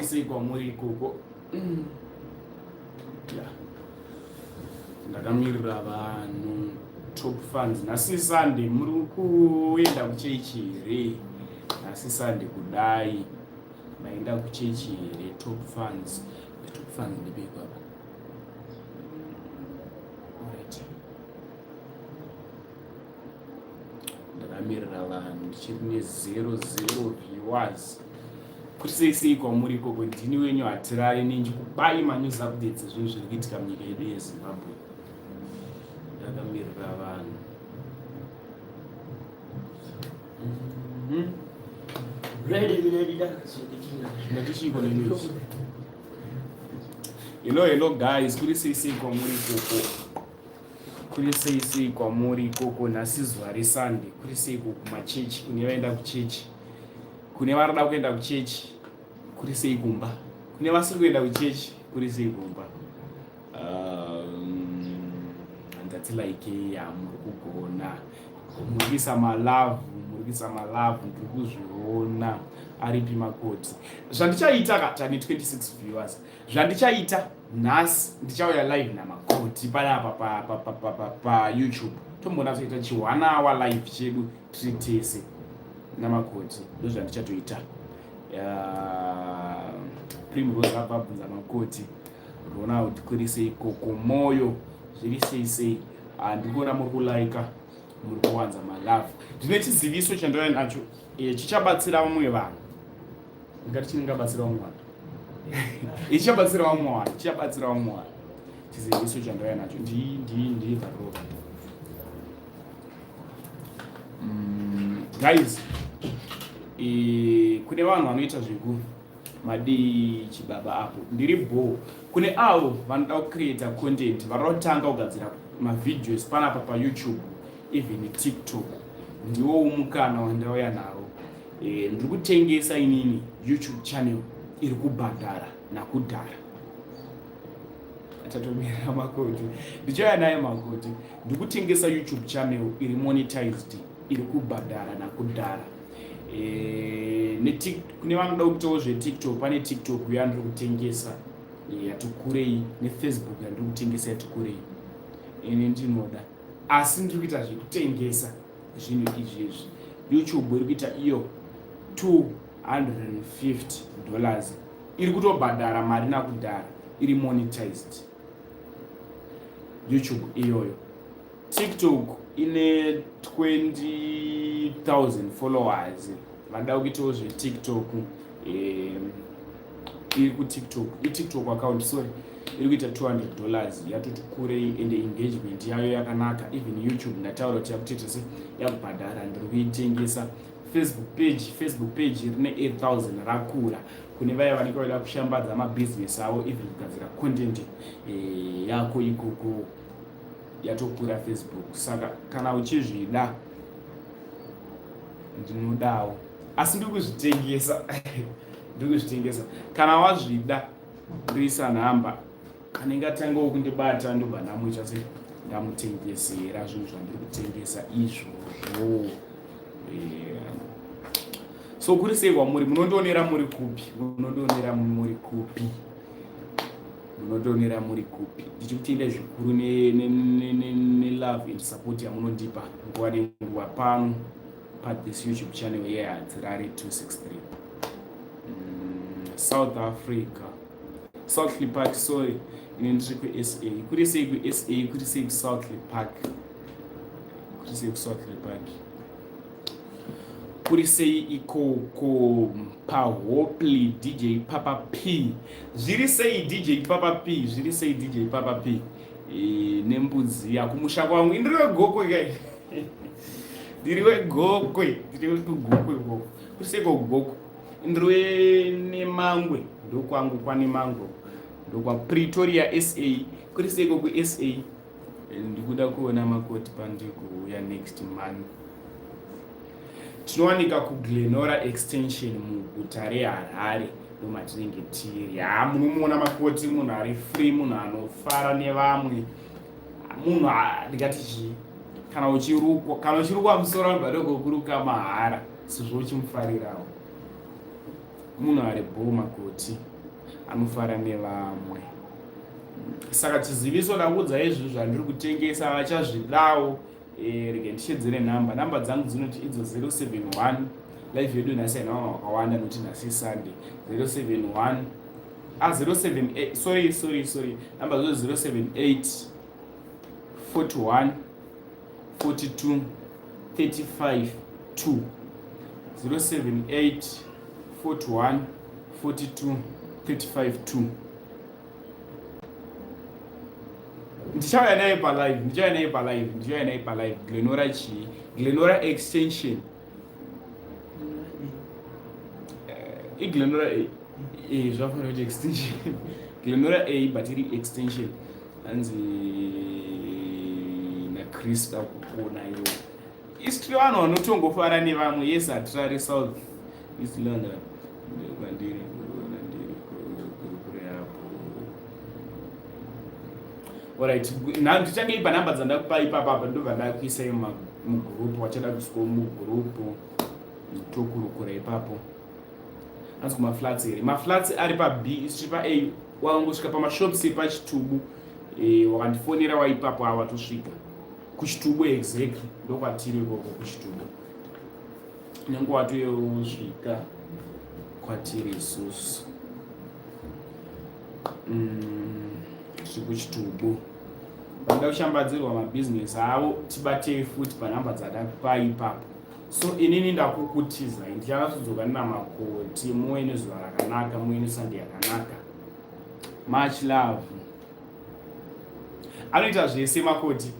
Sei sei kwamuri ikoko? Yeah. Ndakamirira vanhu, top fans. Nhasi Sunday, muri kuenda kuchechi here? Nhasi Sunday kudai, maenda kuchechi here, top fans? Top fans, ndipiko apa? Alright. Ndakamirira vanhu, ndichiri ne00 viewers. Kuti sei sei kwamuri ikoko? Ndini wenyu Hatirari Nenji, kubai manews updates ezvinhu zviri kuitika munyika yedu yeZimbabwe. Ndakamirira vanhu. Ndatichiko nenews. Hello, hello guys, kuri sei sei kwamuri ikoko? Kuri sei sei kwamuri ikoko? Nhasi zuva reSunday, kuri sei kumachechi? Kune vaenda kuchechi, kune varida kuenda kuchechi, kuri sei kumba? Kune vasiri kuenda kuchechi, kuri sei kumba? Ndati like ya, muri kugona, muri kuisa malove, muri kuisa malove, ndiri kuzviona. Aripi makoti? Zvandichaita ka, tane 26 viewers. Zvandichaita nhasi, ndichauya live namakoti panapa paYouTube, tombonatsoita chi one hour live chedu tiri tese namakoti. Ndo zvandichatoita. Primrose abva abvunza makoti. Ronald, kuri sei koko? Moyo, zviri sei sei? Ndiri kuona muri kulaika, muri kuwanza malove. Ndine chiziviso chandauya nacho, chichabatsira vamwe vanhu. Ndingati chingabatsira vamwe vanhu, ichichabatsira vamwe vanhu, chichabatsira vamwe vanhu. Chiziviso chandauya nacho ndivharova. Guys, kune vanhu vanoita zveku madii chibaba apo, ndiri bho. Kune avo vanoda kucreata content, vanoda kutanga kugadzira mavideos panapa paYouTube, even TikTok, ndiwo mukana wandauya nawo. Ndiri kutengesa inini YouTube channel iri kubhadhara nakudhara. Tatomira makoti, ndichauya naye makoti. Ndiri kutengesa YouTube channel iri monetized, iri kubhadhara nakudhara. Kune vanoda kuitawo zveTikTok, pane TikTok yandiri kutengesa, yatikurei, neFacebook yandiri kutengesa, yatikurei. Ine ndinoda, asi ndiri kuita zvekutengesa zvinhu izvezvi. YouTube iri kuita iyo $250, iri kutobhadhara mari nakudhara, iri monetized YouTube iyoyo. TikTok ine 20,000 followers, vada kuitawo zveTikTok, iri kuTikTok, iTikTok account, sorry, iri kuita $200, yatoti kurei, ende engagement yayo yakanaka. Even YouTube ndataura kuti yakutoita se yakubhadhara, ndiri kuitengesa. Facebook page, Facebook page rine 8000, rakura. Kune vaya vanenge vaida kushambadza mabhizinesi avo, even kugadzira content yako ikoko, yatokura Facebook. Saka kana uchizvida, ndinodawo, asi ndiri kuzvitengesa, ndiri kuzvitengesa. Kana wazvida, ndoisa nhamba, anenge atangawo kundibata, ndobva ndamuita se ndamutengesera zvinhu zvandiri kutengesa izvozvo. So kuri sei kwamuri? Munondionera muri kupi? Munondionera muri kupi? Munondionera muri kupi? Ndichikutenda zvikuru nelove and support yamunondipa nguva nenguva pano pathis YouTube channel yeHadzirari 263. South Africa, Southley Park, sorry, ine ndiri kuSA. Kuri sei kuSA? Kuri sei kuSouthley Park? Kuri sei kuSouthley Park? Kuri sei ikoko? Pahopley, DJ Papa P, zviri sei? DJ Papa P, zviri sei? DJ Papa P, nembudzi yakumusha kwangu. Indiri weGokwe kai, ndiri weGokwe, ndiri wekuGokwe ikoko. Kuri sei kokugokwe? Ndiri weNemangwe, ndokwangu kwaNemangwe, ndokwaPretoria SA. Kuri sei kokuSA? Ndikuda kuona makoti pandiri kuuya next month. Tinowanika kuGlenora Extension muguta reHarare, ndomatinenge tiri. Ha, munomuona makoti, munhu ari free, munhu anofara nevamwe, munhu ndingati chii, kana uchirukwa, kana uchirukwa musoro, anobva dogokuruka mahara sezvo uchimufarirawo. Munhu ari bho makoti. Anofara nevamwe. Saka chiziviso ndakuudza izvi zvandiri kutengesa vachazvidawo. Eh, rega ndishedzere nhamba. Nhamba dzangu dzinoti idzo 071 live yedu nhasi haina vanhu vakawanda nokuti nhasi Sunday. 071 ah 078 sorry sorry sorry. Nhamba dzo 078 41 42 35 2 078 41 42 35 2 ndichauya naye palive ndichauya naye palive ndichauya naye palive glenora chii glenora extension eh, iglenora a eh, zvafanira kuti extension glenora a but iri extension hanzi nachris da kupona iwo isu tiri vanhu vanotongofara nevamwe yes hatirare south east london kwandiri Alright, ndichange ipa namba dzandakupa ipapa apa ndobva ndakuisai mugroup wachada kuiswa mugroup tokurukura ipapo hanzi kumaflats here maflats ari pab isu tiri pa a wangosvika pamashops epachitubu e, wakandifonera waipapo awa tosvika kuchitubu exactly ndokwatiri ikoko kuchitubu nenguva watoyosvika kwatiri isusu mm, tiri kuchitubu vanoda kushambadzirwa mabhizinesi avo tibatei futi panhamba dzadakupai ipapo so inini ndakukutizai ndichanatodzoka ninamakoti muve nezuva rakanaka muve nesande yakanaka much love anoita zvese makoti.